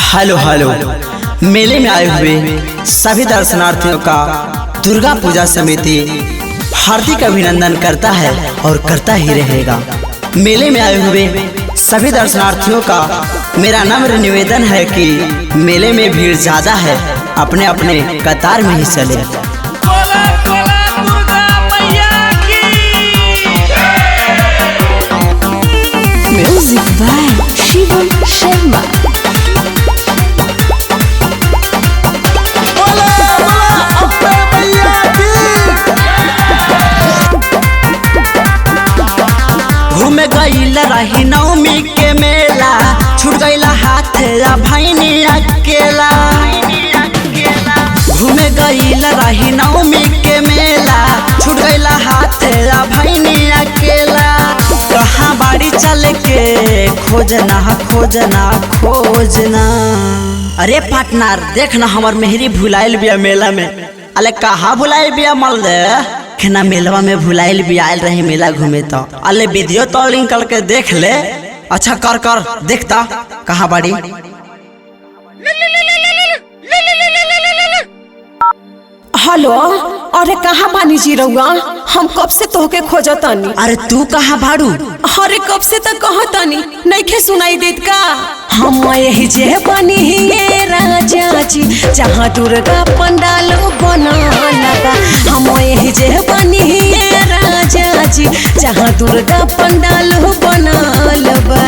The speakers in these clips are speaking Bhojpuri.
हेलो हेलो, मेले में आए हुए सभी दर्शनार्थियों का दुर्गा पूजा समिति हार्दिक अभिनंदन करता है और करता ही रहेगा। मेले में आए हुए सभी दर्शनार्थियों का मेरा नम्र निवेदन है कि मेले में भीड़ ज़्यादा है, अपने अपने कतार में ही चले। Music by Shivam Sharma. घूमे गईल रही नवमी के मेला, छूट गईला हाथ भैनी अकेला। घूमे गईल रही नवमी के मेला, छूट गईला हाथ भैनी अकेला। कहाँ बाड़ी चल के खोजना खोजना खोजना। अरे पार्टनर देख ना, हमार मेहरी भुलाइल बिया मेला में। अरे कहाँ भुलाइल बिया मल दे ना, मेलवा में भुलाइल भी आयल रही मेला घूमे तो। अरे वीडियो कॉलिंग करके देख ले। अच्छा कर कर देखता कहाँ बाड़ी। हेलो, अरे कहाँ बानी जी रउआ? हम कब से तोहके खोजतानी। अरे तू कहाँ बाड़ू? अरे कब से तो कहतानी, नइखे सुनाई देत का? हम यही जे बनी हिये राजा जी, जहाँ दुर्गा पंडाल बनल बा। हम यही जे बनी हिये राजा जी, जहाँ दुर्गा पंडाल बनल बा।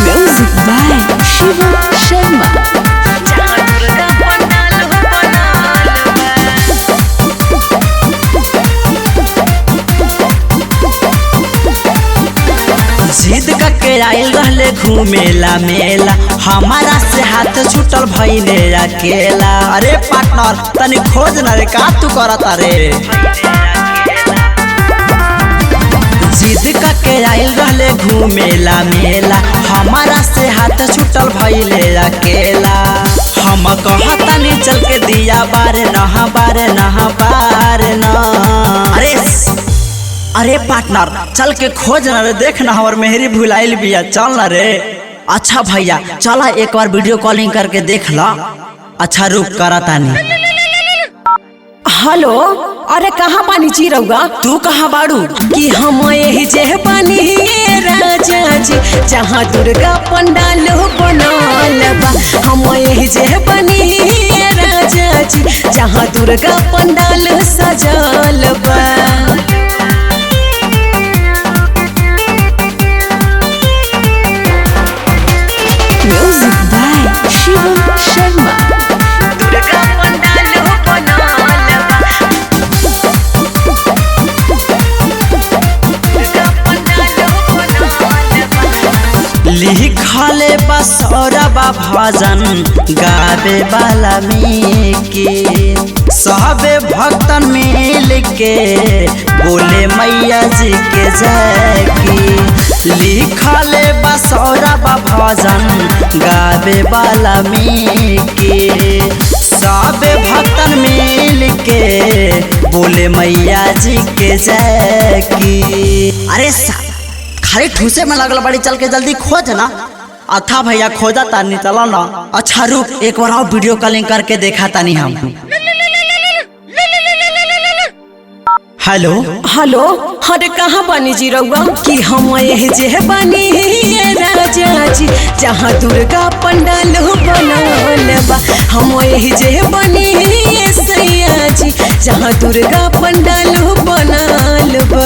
Music by Shivam Sharma. जहाँ दुर्गा पंडाल बनल बा। जिद करके आयल रहले घूमेला मेला, हमारा से हाथ छूटल भइले अकेला। अरे पार्टनर तनी खोज ना रे, का तू करता रे? जिद करके आयल रहले घूमेला मेला, हमारा से हाथ छूटल भइले अकेला। हम कहतानी चल के दिया बारे नहा बारे नहा बारे ना। अरे अरे पार्टनर चल के खोज ना रे, देख ना हमार मेहरी भुलाइल बिया, चल ना रे। अच्छा भैया चला एक बार वीडियो कॉलिंग करके देख ला। अच्छा रुक करा तानी। हेलो, अरे कहाँ बानी जी रउआ? तू कहाँ बाड़ू? कि हम यही जे बनी हिये राजा जी, जहाँ दुर्गा पंडाल बनल बा। हम यही जे बनी हिये राजा जी, जहाँ दुर्गा पंडाल सजल बा। Music by Shivam Sharma. दुर्गा पंडाल बनल बा। दुर्गा पंडाल बनल बा। लिखले बसौरबा भजन गावे वाला में के, सबे भक्तन मिल के बोले मैया जी के जय की। लिखले बसौरबा भजन गावे वाला में के, सबे भक्तन मिल के बोले मैया जी के जय की। अरे खाली ठूसे में लगल बड़ी, चल के जल्दी खोज ना। अच्छा भैया खोजा तानी, चलो ना। अच्छा रुक एक बार और वीडियो कॉलिंग करके देखा तानी हम। हेलो हेलो, अरे कहाँ बानी जी रउआ? कि हम यही जे बनी हिये राजा जी, जहाँ दुर्गा पंडाल बनल बा। हम यही जे बनी हिये सैया जी, जहाँ दुर्गा पंडाल बनल बा।